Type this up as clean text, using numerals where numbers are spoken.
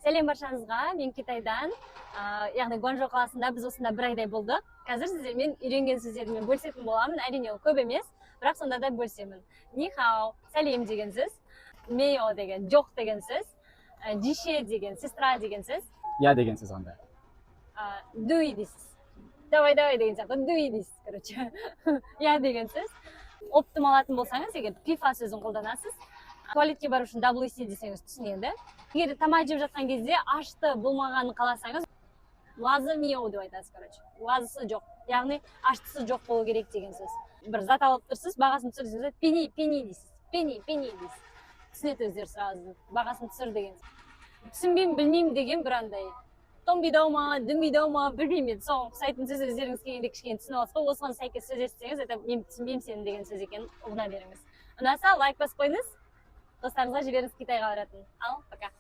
Сәлем баршаңызға! Мен Китайдан, яғни Гуанчжоу қаласында. Біз осында бір айдай болдық. Қазір сіздермен үйренген сөздеріммен бөлісетін боламын. Әрине, ол көп емес, бірақ сонда да бөлісемін. Нихао — сәлем деген сөз, мейо деген жоқ деген сөз, жише деген сестра деген сөз. Я деген сөз қандай? Дуй дейсіз, давай, давай деген сияқты дуй дейсіз, короче, я деген сөз. Оптом алатын болсаңыз егер, пифа сөзін қолданасыз. Туалетке бару үшін WC десеңіз, түсінеді. Егер тамақ жеп жатқан кезде ашты болмағанын қаласаңыз, лазы мио деп айтасыз. Короче, лазысы жоқ, яғни аштысы жоқ болу керек деген сөз. Бір зат алып тұрсыз, бағасын түсір десеңіз, пени пени дейсіз, пени пени дейсіз, түсінеді өздері сразу, бағасын түсір деген. Түсінбеймін, білмеймін деген бір андай томбидау ма, дүмбидау ма, білмеймін енді, соған ұқсайтын сөз. Өздеріңіз келгенде кішкене түсініп аласыз ғой. Осыған сәйкес сөз естісеңіз, это мен түсінбеймін сені деген сөз екенін ұғына беріңіз. Ұнаса, лайк басып қойыңыз, достарыңызға жіберіңіз Китайға баратын. Ал пока.